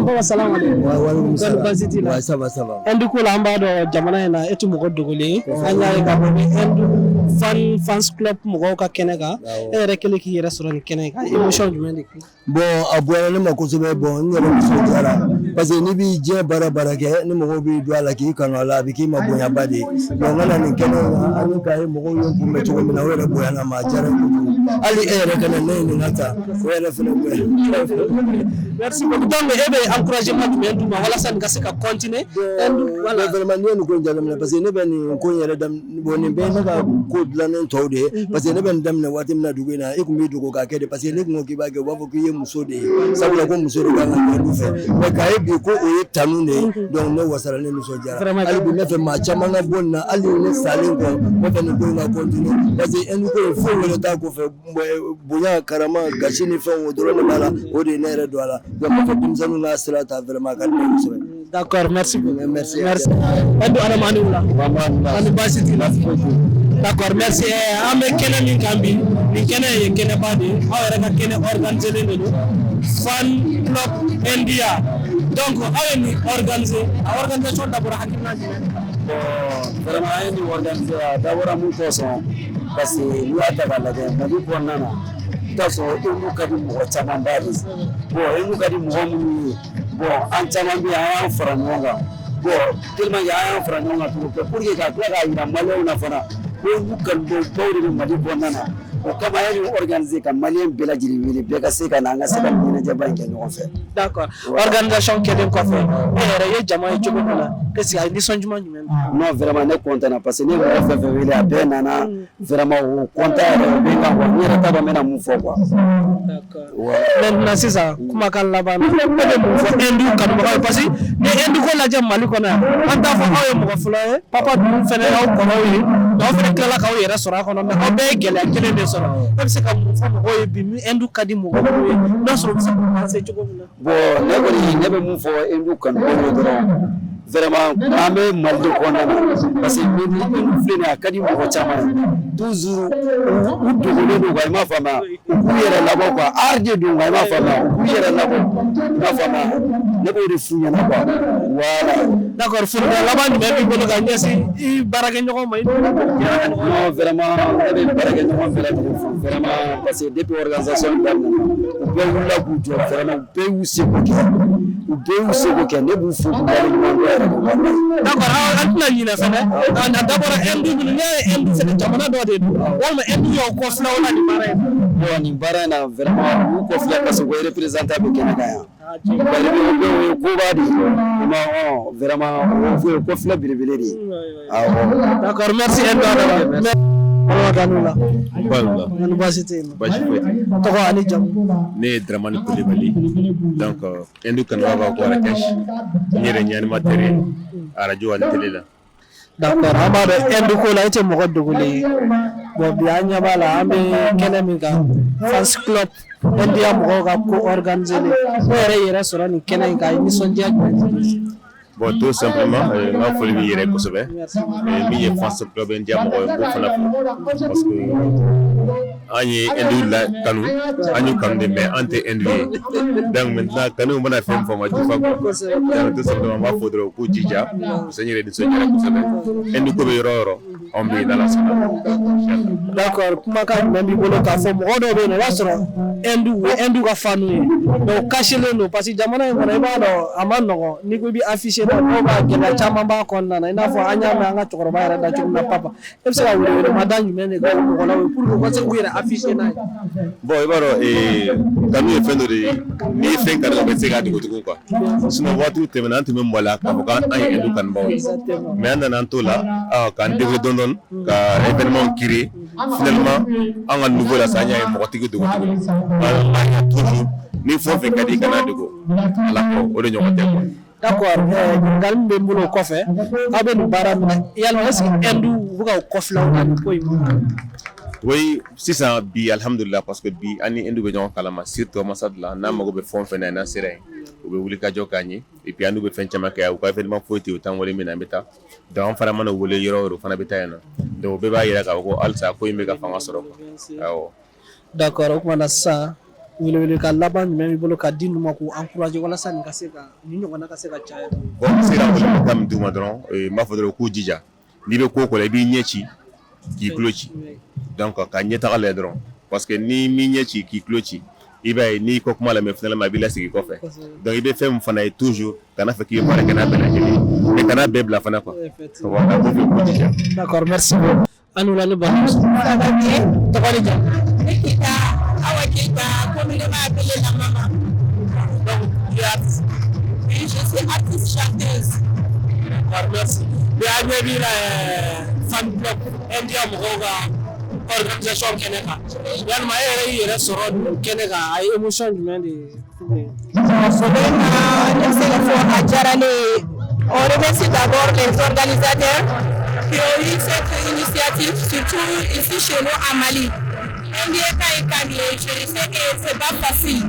Baba, salam alaikum. Wa walaikum salam. Baasi t'i la? Ouais, ça va, ça va. Inde ko la, an b'a dɔn jamana in na, e tɛ mɔgɔ dogolen ye. An y'a ye k'a fɔ ni Inde fans club mɔgɔw ka kɛnɛ kan, e yɛrɛ kɛlen k'i yɛrɛ sɔrɔ nin kɛnɛ kan, émotion jumɛn de kɛ? Bon, a bonyana ne ma kosɛbɛ. Bon, n yɛrɛ nisɔndiyara parce que n'i b'i diɲɛ baara baara kɛ, ni mɔgɔw b'i don a la k'i kanu a la, a bɛ k'i ma bonyaba de ye. Bon, n ka na nin kɛnɛ in kan ani k'a ye mɔgɔw ye n kunbɛn cogo min na, o yɛrɛ bonyana ma, a diyara n ye kojugu. Hali e yɛrɛ ka na ne ɲininka tan, o yɛrɛ fana bonyana. Merci beaucoup. Donc e bɛ encouragement jumɛn d'u ma walasa nin ka se ka continuer Inde, voilà? Vraiment, n'i ye nin ko in jateminɛ, parce que ne bɛ nin ko in yɛrɛ daminɛ, bon, nin bɛɛ ye ne ka ko dilannen tɔw de ye, parce que ne bɛ nin daminɛ waati min na dugu in na, e tun b'i dogo k'a kɛ de, parce que ne tun ko k'i b'a kɛ, u b'a fɔ k'i ye muso de ye, sabula ko muso de kan ka kɛ du fɛ. Mais k'a ye bi ko o ye tanu de ye, donc ne wasara, ne nisɔndiyara. Hali bi, ne fɛ maa caman ka bɔ nin na. Hali ne salen kɔ, ne fɛ nin ko in ka continuer, parce que Inde ko in, foyi wɛrɛ t'a kɔfɛ, bonya, karama, gasi ni fɛnw, o dɔrɔn de b'a la. O de ye ne yɛrɛ don a la. Donc n b'a fɛ denmisɛnninw ka sira ta, vraiment a ka di ne ye kosɛbɛ. D'accord, merci beaucoup. Merci. Merci. Inde Adama, ani wula. Ani baasi t'i la? D'accord, merci. An bɛ kɛnɛ min kan bi, nin kɛnɛ ye kɛnɛba de ye. Aw yɛrɛ ka kɛnɛ organisé de don, fan club India. Donc aw ye nin organisé, a organisation dabɔra hakilina jumɛn? Bon, vraiment, an ye nin organiser, a dabɔra mun kosɔn, parce que n'i y'a ta k'a lajɛ Mali kɔnɔna na, i bɛ t'a sɔrɔ Inde ka di mɔgɔ camanba de ye. Bon, Inde ka di mɔgɔ minnu ye, bon, an caman bɛ yen, an y'an fara ɲɔgɔn kan. Bon, tellement que an y'an fara ɲɔgɔn kan tugun, pour que ka tila k'a yira Maliyɛnw na fana ko Inde kanubaw de bɛ Mali kɔnɔna na, o kama an ye nin organiser ka Maliyɛn bɛɛ lajɛlen wele, bɛɛ ka se ka na, an ka se ka nin ɲɛnajɛba in kɛ ɲɔgɔn fɛ. D'accord. Organisation kɛlen kɔfɛ, e yɛrɛ ye jama ye cogo min na, est ce que a ye nisɔn jumɛn jumɛn? Non, vraiment, ne content na, parce que ne ye mɔgɔ fɛn fɛn wele, a bɛɛ nana. Vraiment, o content yɛrɛ, o bɛ n kan quoi. N yɛrɛ t'a dɔn n bɛna mun fɔ quoi. D'accord. Voilà. Maintenant sisan, kumakan laban na, e bɛ mun fɔ Inde kanubagaw ye? Parce que ni Inde ko lajɛ Mali kɔnɔ yan, an t'a fɔ aw ye mɔgɔ fɔlɔ ye. Papa ninnu fɛnɛ y'aw kɔrɔw ye, aw fɛnɛ tilala k'aw yɛrɛ sɔrɔ a kɔnɔ, mais aw bɛɛ ye gɛlɛya kelen de sɔrɔ. E bɛ se ka mun fɔ mɔgɔw ye bi, ni Inde ka di mɔgɔ minnu ye, n'a sɔrɔ u bɛ se k'u lancer cogo min na? Bon, ne kɔni, ne bɛ mun fɔ Inde kanubagaw ye dɔrɔn, vraiment, an bɛ Mali de kɔnɔna na, parce que Inde filɛ nin ye, a ka di mɔgɔ caman ye. Toujours u dogolen don quoi, i m'a faamuya? U k'u yɛrɛ labɔ quoi, art de don quoi, i m'a faamuya? U k'u yɛrɛ labɔ, i m'a faamuya? Ne b'o de f'u ɲɛna quoi, voilà. D'accord. Folikan laban jumɛn b'i bolo ka ɲɛsin i baarakɛɲɔgɔn ma, i Non, vraiment, ne bɛ baarakɛɲɔgɔn bɛɛ lajɛlen fo vraiment, parce que depuis organisation daminɛna, u bɛɛ wulila k'u jɔ. Vraiment, u bɛɛ y'u seko kɛ, u bɛɛ y'u seko kɛ. Ne b'u fo k'u waleɲuman dɔn yɛrɛ de, walahi. D'accord, an tɛna ɲinɛ fɛnɛ, a dabɔra Inde minnu, n'i y'a ye Inde fɛnɛ jamana dɔ de don, walima Inde y'aw kɔfilɛ o la nin baara in na? Bon, nin baara in na, vraiment, u y'u kɔfilɛ, parce que u ka représentant bɛ kɛnɛ kan yan. O ye koba de ye i ma. Vraiment, o ye kɔfilɛ belebele de ye, awɔ. D'accord, merci Inde Adama. Ala ka n'u la. Voilà. Ni baasi tɛ yen? Baasi foyi tɛ. Tɔgɔ ani jamu? Ne ye Dramani Kulibali. Donc Inde kanubaga ko Rakesh. N yɛrɛ ye animateur ye radio ani télé la. D'accord, an b'a dɔn Inde ko la, e tɛ mɔgɔ dogolen ye. Bon, bi an ɲɛ b'a la, an bɛ kɛnɛ min kan, fans club India mɔgɔw ka ko organiser, e yɛrɛ sɔrɔ nin kɛnɛ in kan, a ye nisɔndiya jumɛn? Bon, tout simplement, n ka foli b'i yɛrɛ kosɛbɛ. Min ye fans club India mɔgɔ ye, n b'o fana fo, parce que an ye Inde la kanu, an y'u kanu de, mais an tɛ Inde ye. Donc maintenant, kanu mana fɛn fɔ ma jufa quoi. Donc tout simplement, n b'a fɔ dɔrɔn u k'u jija, parce que n yɛrɛ nisɔndiyara kosɛbɛ. Inde ko bɛ yɔrɔ o yɔrɔ, anw bɛ yen n'Ala sɔnna. D'accord, kumakan jumɛn b'i bolo k'a fɔ mɔgɔ dɔw bɛ yen nɔ, o b'a sɔrɔ Inde, o ye Inde ka fan ye, mais o cachelen don, parce que jamana in kɔnɔ, i b'a dɔn a ma nɔgɔn, n'i ko i bɛ afficher dɔw b'a gɛlɛya caman b'a kɔnɔna na, i n'a fɔ an y'a mɛn an ka cɛkɔrɔba yɛrɛ da cogo min na. Papa, e bɛ se ka welewelemada jumɛn de kɛ o mɔgɔ la pour que u ka se k'u yɛrɛ afficher n'a ye? Bon, i b'a dɔn, kanu ye fɛn dɔ de ye, n'i ye fɛn kanu, i tɛ se k'a dogo tugun quoi. Sinon waatiw tɛmɛna, an tun bɛ maloya k'a fɔ k'an ye Inde kanubagaw ye, mais an nana an t'o la k'an débrouiller dɔɔni dɔɔni ka événement créer. Finalement, an ka niveau la sa, an y'a ye mɔgɔ tigi dogo tuguni. Toujours, ni fɛn o fɛn ka di, i kana dogo Ala kɔ, o de ɲɔgɔn tɛ quoi. D'accord, ɲininkali min bɛ n bolo o kɔfɛ, aw bɛ nin baara min na, yalima est ce que Inde u bɛ k'aw kɔfilɛ aw la nin ko in na? Oui, sisan bi, alhamdulillah, parce que bi an ni Inde bɛ ɲɔgɔn kalama, surtout ambassade la. N'an mago bɛ fɛn o fɛn na, n'an sera yen, u bɛ wuli ka jɔ k'an ye. Et puis an n'u bɛ fɛn caman kɛ, u ka événement foyi tɛ yen u t'an wele min na, an bɛ taa. Donc an fana mana wele yɔrɔ o yɔrɔ, o fana bɛ taa yen nɔ. Donc o bɛɛ b'a jira k'a fɔ ko halisa ko in bɛ ka fanga sɔrɔ quoi, awɔ. D'accord, o tuma na sisan Welewelekan laban jumɛn b'i bolo ka di ninnu ma k'u encourager walasa nin ka se ka nin ɲɔgɔnna ka se ka caya? Bon, n bɛ se ka welewelekan min d'u ma dɔrɔn, n b'a fɔ dɔrɔn k'u jija. N'i bɛ ko o ko la, i b'i ɲɛ ci k'i tulo ci. Donc ka ɲɛtaga lajɛ dɔrɔn, parce que n'i m'i ɲɛ ci k'i tulo ci, i b'a ye n'i ko kuma lamɛn, finalement a b'i lasegin kɔfɛ. Donc i bɛ fɛn min fana ye toujours, kana fɛ k'i bɛ baara kɛ n'a bɛɛ lajɛlen ye, mais kana bɛɛ bila fana quoi. Voilà, n b'o fɛ k'u jija. D'accord, merci beaucoup. An wula ne balimamuso. Ça va bien? Tɔgɔ ni jamu? Ne Keita, Awa Keita, communément appelée la maman. Donc tu es artiste? Oui, je suis artiste chanteuse. D'accord, merci. Bi an ɲɛ b'i la fan club India mɔgɔw ka organisation kɛnɛ kan. Yalima e yɛrɛ y'i yɛrɛ sɔrɔ nin kɛnɛ kan, a ye émotion jumɛn de? Vraiment, ne bɛ se k'a fɔ a diyara ne ye. On remercie d'abord les organisateurs qui ont eu cette initiative, surtout ici chez nous à Mali. Indien ka ye kan ye, je sais que c'est pas facile.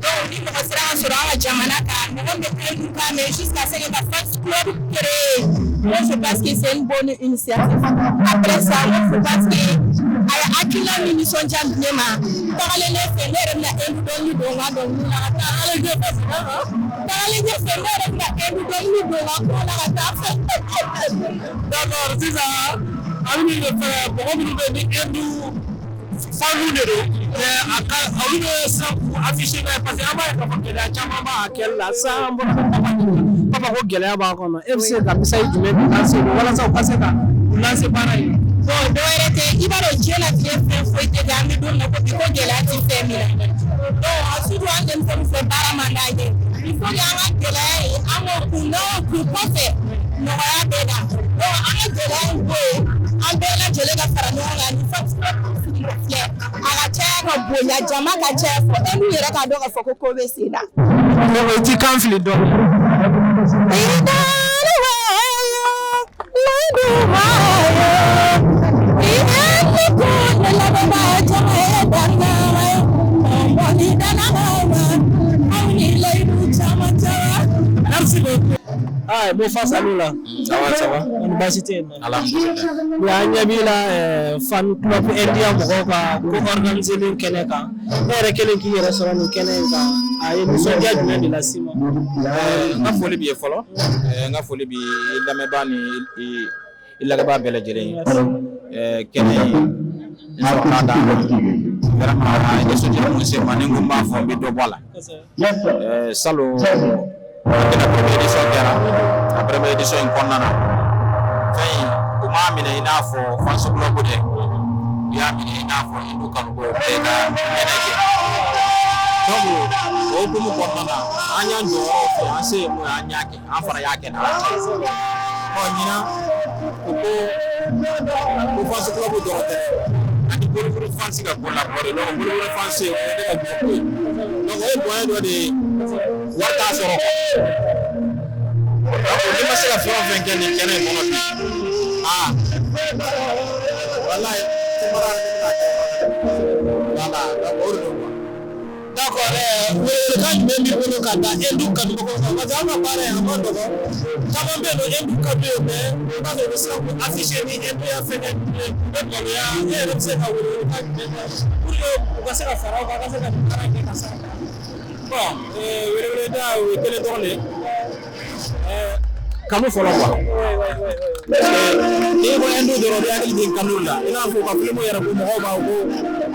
Donc ni mɔgɔ sera ka sɔrɔ an ka jamana kan, mɔgɔ min bɛ Hindu kan mɛn jusqu'à ce que ka fans club créer. Moi, je pense que c'est une bonne initiative. Après ça, moi, je pense que a ye hakilina min nisɔndiya di ne ma, tagalen ɲɛfɛ ne yɛrɛ bɛna Hindu dɔnkili don n ka dɔnkili la ka tagalen ɲɛfɛ, tagalen ɲɛfɛ ne yɛrɛ bɛna Hindu dɔnkili don n ka ko la ka taa fɛ. D'accord, sisan an bɛ nin fɛ, mɔgɔ minnu bɛ ni Hindu fanu de don, mais a ka olu bɛ siran k'u afficher n'a ye, parce que an b'a ye k'a fɔ gɛlɛya caman b'a kɛli la. Sisan an bɔra ka papa ɲininka, papa ko gɛlɛya b'a kɔnɔ. E bɛ se ka message jumɛn de lancer walasa u ka se ka u lancer baara in na? Bon, dɔ wɛrɛ tɛ, i b'a dɔn diɲɛlatigɛ fɛn foyi tɛ kɛ an bɛ don min na ko bi ko gɛlɛya ti fɛn min na. Donc surtout an denmisɛnninw fɛ, baara man d'an ye. Il faut que an ka gɛlɛya ye, an k'o kun, n'an y'o kun kɔfɛ, nɔgɔya bɛ na. Donc an ka gɛlɛya in bɔ yen, an bɛɛ lajɛlen ka fara ɲɔgɔn kan. Nin fans club filɛ, a ka caya ka bonya, jama ka caya fo e yɛrɛ k'a dɔn k'a fɔ ko ko bɛ sen na. O ti kan fili dɔɔnin. Merci beaucoup. Ah, mo fa salu la. Ça va, ça va. Ni baasi tɛ yen nɔ? Alhamdulillah. Bi an ɲɛ b'i la fan club India mɔgɔw ka ko organiser kɛnɛ kan. E yɛrɛ kɛlen k'i yɛrɛ sɔrɔ nin kɛnɛ in kan, a ye nisɔndiya jumɛn de las'i ma? N ka foli b'i ye fɔlɔ. N ka foli b'i lamɛnbaa ni i lajɛbaa bɛɛ lajɛlen ye. Kɛnɛ in n sɔrɔ k'a d'an ma. Vraiment, a ye nisɔndiya mun se n ma, ni n ko n b'a fɔ, n bɛ dɔ bɔ a la. Salon a kɛra première édition kɛra, a première édition in kɔnɔna na, fɛn in u m'a minɛ i n'a fɔ fans club dɛ, u y'a minɛ i n'a fɔ Hindu kanubaw bɛɛ ka ɲɛnajɛ kɛ. Donc o hukumu kɔnɔna na, an y'an jɔyɔrɔ fɛ, an se ye mun ye, an y'a kɛ, an fana y'a kɛ n'Ala cɛ. Ɔ ɲinan u ko ko fans club dɔrɔn tɛ, ani Bollywood fans ka collaborer. Donc Bollywood fans o ye ne ka groupe ye. Donc o ye bonya dɔ de ye, wari t'a sɔrɔ quoi. Donc n'i ma se ka fɛn o fɛn kɛ nin kɛnɛ in kɔnɔ bi, aa walayi tumara ne bɛna kɛ. Voilà, donc o de don quoi. D'accord, welewelekan jumɛn b'i bolo ka da Hindu kanubagaw kan? Parce que an ka baara in a ma nɔgɔn. Caman bɛ yen nɔ, Hindu ka d'u ye, mais i b'a sɔrɔ u bɛ siran k'u afficher ni Hindu ya fɛngɛ ninnu ye, u bɛ maloya. E yɛrɛ bɛ se ka welewelekan jumɛn kɛ pour que u ka se ka fara aw kan, a ka se ka nin baara in kɛ ka s'a dan na? Bon, weleweleda o ye kelen dɔrɔn de ye. Kanu fɔlɔ quoi. Parce que n'i ko Hindu dɔrɔn, i bɛ hakili jigin kanu la. I n'a fɔ u ka film yɛrɛ ko mɔgɔw b'a fɔ ko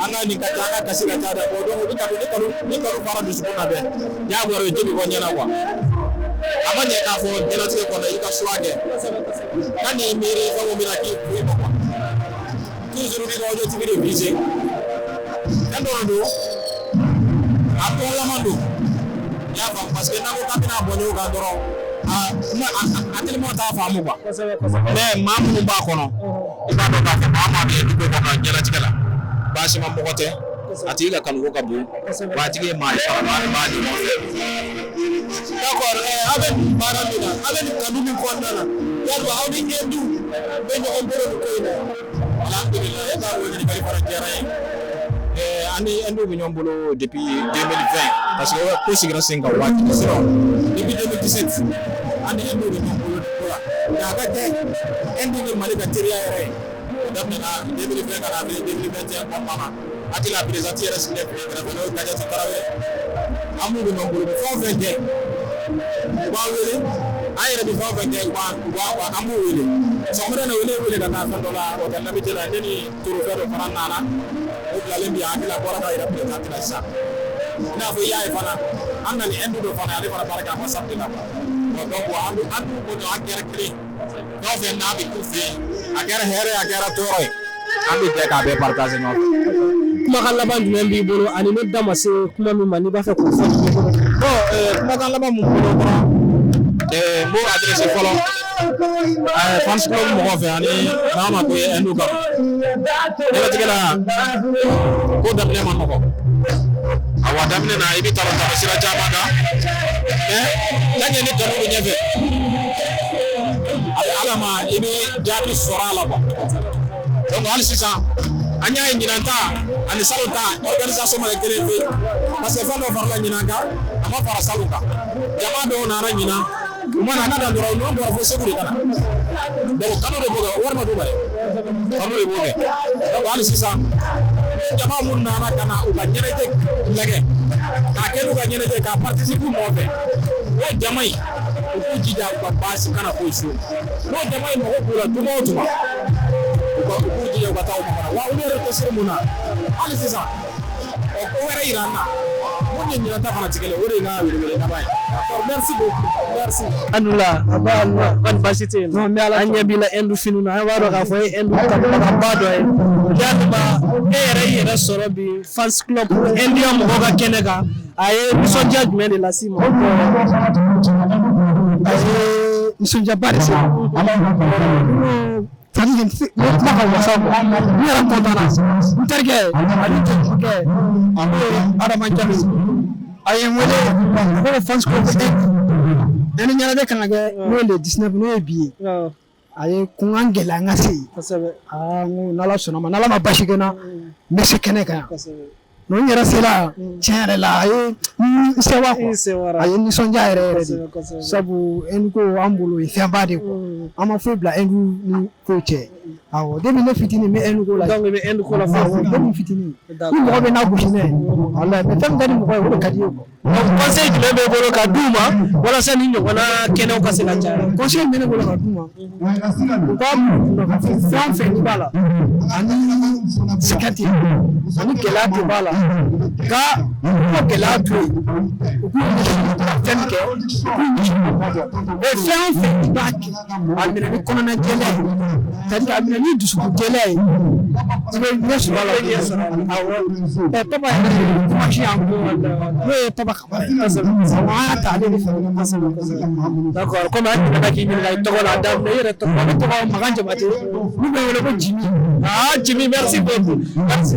an ka nin ka ca, an ka kasi ka ca dɛ. Bon, donc u bɛ kanu, ni kanu ni kanu fara dusukun na bɛɛ diyagoya o ye ji bɛ bɔ ɲɛ na quoi. A ma ɲɛ k'a fɔ diɲɛlatigɛ kɔnɔ i ka choix kɛ. Kan'i miiri fɛn o bɛna k'i kun ma quoi. Toujours i b'i ka objectif de viser. Fɛn dɔ de don, a tɔgɔlama don. I y'a faamu, parce que n'an ko k'an bɛna bɔ ɲɔgɔn kan dɔrɔn, a kuma a teliman t'a faamu quoi. Mais maa minnu b'a kɔnɔ, i b'a dɔn k'a fɔ maa maa bɛ dugu kɔnɔ diɲɛlatigɛ la, baasima mɔgɔ tɛ, a tigi ka kanuko ka bon, wa a tigi ye maa ye fana, maa min b'a ɲɔgɔn fɛ. D'accord, aw bɛ nin baara min na, aw bɛ nin kanu min kɔnɔna na, yalima aw ni Hindu bɛ ɲɔgɔn bolo nin ko in na? Alhamdulillah, e ka o ɲininkali fana diyara n ye. An ni Hindu bɛ ɲɔgɔn bolo depuis 2020, parce que ko sigira sen kan waati min sera, depuis 2017 an ni Hindu bɛ ɲɔgɔn bolo nin ko la. Nka a ka kɛ Hindu ni Mali ka teriya yɛrɛ ye, o daminɛna 2020 ka na 2021 kɔnɔna na. Hakili la présidente yɛrɛ sigilen filɛ kɛrɛfɛ, n'o ye Kajatu Tarawele. An b'u de bolo, fɛn o fɛn kɛ, u b'an wele. An yɛrɛ bɛ fɛn o fɛn kɛ, u b'a an b'u wele. Sɔgɔmada in na, u ye ne wele ka taa fɛn dɔ la hôtel l'Amitié la. Ne ni trophée dɔ fana nana, o bilalen bi. Hakili la bɔra ka yɛrɛ présidente la sisan. I n'a fɔ i y'a ye fana, an nana ni Inde dɔ fana, ale fana baara kɛ ambassade de la. Donc an dun ko an kɛra kelen, fɛn o fɛn n'a bɛ k'u fɛ yen, a kɛra hɛrɛ ye, a kɛra tɔɔrɔ ye, an bɛ jɛ k'a bɛɛ partager ɲɔgɔn fɛ. Kumakan laban jumɛn b'i bolo, ani ne da ma se kuma min ma, n'i b'a fɛ k'o fɔ? Bon, kumakan laban mun bolo dɔrɔn, n b'o adressé fɔlɔ fans club mɔgɔw fɛ, ani n'a ma ko Inde kan. Ɲɛnatigɛ la, ko daminɛ ma nɔgɔ. Awa, daminɛ na, i bɛ talon talon sira caman kan, mais tant que ni kanu bɛ ɲɛfɛ, a bɛ ala ma, i bɛ jaabi sɔrɔ a la quoi. Donc hali sisan, an y'a ye ɲinan ta ani salon ta organisation ma kɛ kelen ye, parce que fɛn dɔ farala ɲinan kan, a ma fara salon kan. Jama dɔw nana ɲinan, u ma na ka dan dɔrɔn, n'u bɔra fo Segu de ka na. Donc kanu de b'o kɛ, wari ma d'u ma dɛ, kanu de b'o kɛ. Donc hali sisan, jama mun nana ka na u ka ɲɛnajɛ lajɛ, k'a kɛ n'u ka ɲɛnajɛ, k'a participer u nɔfɛ, o jama in, u k'u jija u ka baasi kana foyi s'u ma. N'o jama in mago b'u la tuma o tuma, u k'u jija u ka taa u makɔnɔ. Wa olu yɛrɛ tɛ siri mun na hali sisan, o ko wɛrɛ yira an na mun ni ɲinan ta fana tɛ kelen. O de ye n ka welewele laban ye. Merci beaucoup, merci. Anula, kɔni baasi tɛ yen? An ɲɛ b'i la Inde finiw na, an b'a dɔn k'a fɔ e ye Inde kanubagaba dɔ ye. Yalima e yɛrɛ y'i yɛrɛ sɔrɔ bi fans club Indien mɔgɔw ka kɛnɛ kan, a ye nisɔndiya jumɛn de las'i ma? A ye nisɔndiyaba de se ma. C'est-à-dire que n bɛ kuma ka wasa quoi. N yɛrɛ content na. N terikɛ ani n terikɛ, n'o ye Adama Jalo, a ye n wele ko fans club Inde ɲɛnajɛ kan ka kɛ, n'o ye le 19, n'o ye bi ye. A ye kun an gɛlɛya an ka se yen. Aa, n ko n'Ala sɔnna ma, n'Ala ma basi kɛ n na, n bɛ se kɛnɛ kan yan. N yɛrɛ sera, tiɲɛ yɛrɛ la, a ye n sewa quoi. A ye nisɔndiya yɛrɛ yɛrɛ de, sabu Inde ko an bolo, o ye fɛnba de quoi. An ma foyi bila Inde ni foyi cɛ. Awɔ, depuis ne fitinin, n bɛ Inde ko la. Donc i bɛ Inde ko la fo? Awɔ, depuis fitinin. Ni mɔgɔ bɛ n'a gosi n'a ye, walahi, mais fɛn min ka di mɔgɔ ye, o de ka di ye quoi. Donc conseil jumɛn b'e bolo ka d'u ma walasa ni ɲɔgɔnna kɛnɛw ka se ka caya? Conseil min bɛ ne bolo ka d'u ma, u k'a bila k'a fɔ fɛn o fɛn n'i b'a la, ani sɛgɛn tɛ, ani gɛlɛya tɛ b'a la, nka u k'o gɛlɛya to yen, u k'u ɲɛsin fɛn min kɛ, u k'u ɲɛsin o ma quoi. Mais fɛn o fɛn i b'a kɛ, a minɛ ni kɔnɔna jɛlenya ye, c'est à dire a minɛ ni dusukun jɛlenya ye, i bɛ ɲɛ sɔrɔ a la. Awɔ, ɛ, papa yɛrɛ de ye kumasi y'an bolo, n'o ye Papa Kamara ye. Awɔ, an y'a ta ale de fɛ. D'accord, komi an ɲinɛna k'i ɲininka i tɔgɔ la a daminɛ, i yɛrɛ tɔgɔ? Ne tɔgɔ Makan Jabate, n'u bɛ wele ko Jimi. Ah, Jimmy, merci beaucoup. Merci.